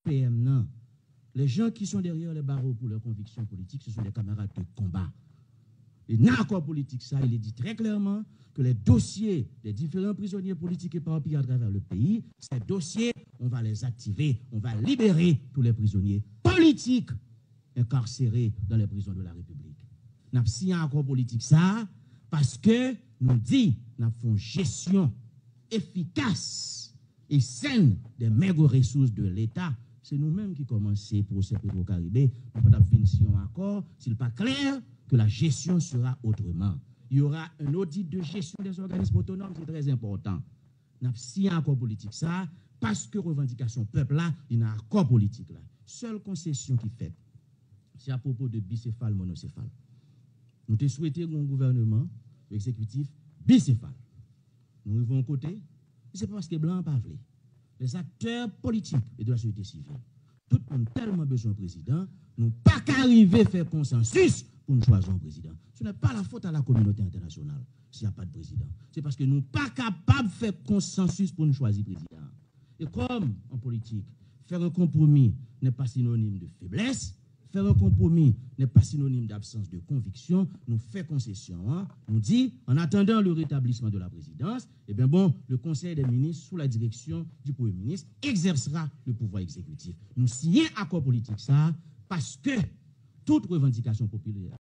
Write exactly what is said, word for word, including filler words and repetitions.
P M nan, les gens qui sont derrière les barreaux pour leurs convictions politiques, ce sont des camarades de combat. Et dans l'accord politique, ça, il est dit très clairement que les dossiers des différents prisonniers politiques éparpillés à travers le pays, ces dossiers, on va les activer, on va libérer tous les prisonniers politiques incarcérés dans les prisons de la République. N ap siyen akò politik sa a paske nou di n ap fè yon jesyon efikas e sèn des maigres ressources de l'État. Se nou menm ki kòmanse pwosè Petro Caribe. Nou pa t ap vin siyen yon akò si l pa klè que la gestion sera autrement. Il y aura un audit de gestion des organismes autonomes, c'est très important. N ap siyen akò politik sa a paske revandikasyon pèp la li nan akò politik la. Sèl konsesyon ki fèt, se apwopo de bisefal, monosefal. Nou te swete gen yon gouvènman egzekitif bisefal. Nou rive yon kote, se pa paske blan an pa vle. Les acteurs politiques et de la société civile, tout moun tèlman bezwen yon prezidan, nou pa ka rive fè konsansis pou n chwazi yon prezidan. Ce n'est pas la faute à la communauté internationale s'il n'y a pas de président. C'est parce que nou pa kapab fè konsansis pou n chwazi prezidan. Et comme en politique, faire un compromis n'est pas synonyme de faiblesse, faire un compromis n'est pas synonyme d'absence de conviction. Nou fè konsesyon an, nou di, en attendant le rétablissement de la présidence, eh bien bon, le Conseil des ministres, sous la direction du Premier ministre, exercera le pouvoir exécutif. Nou siyen akò politik sa a paske tout revandikasyon popilè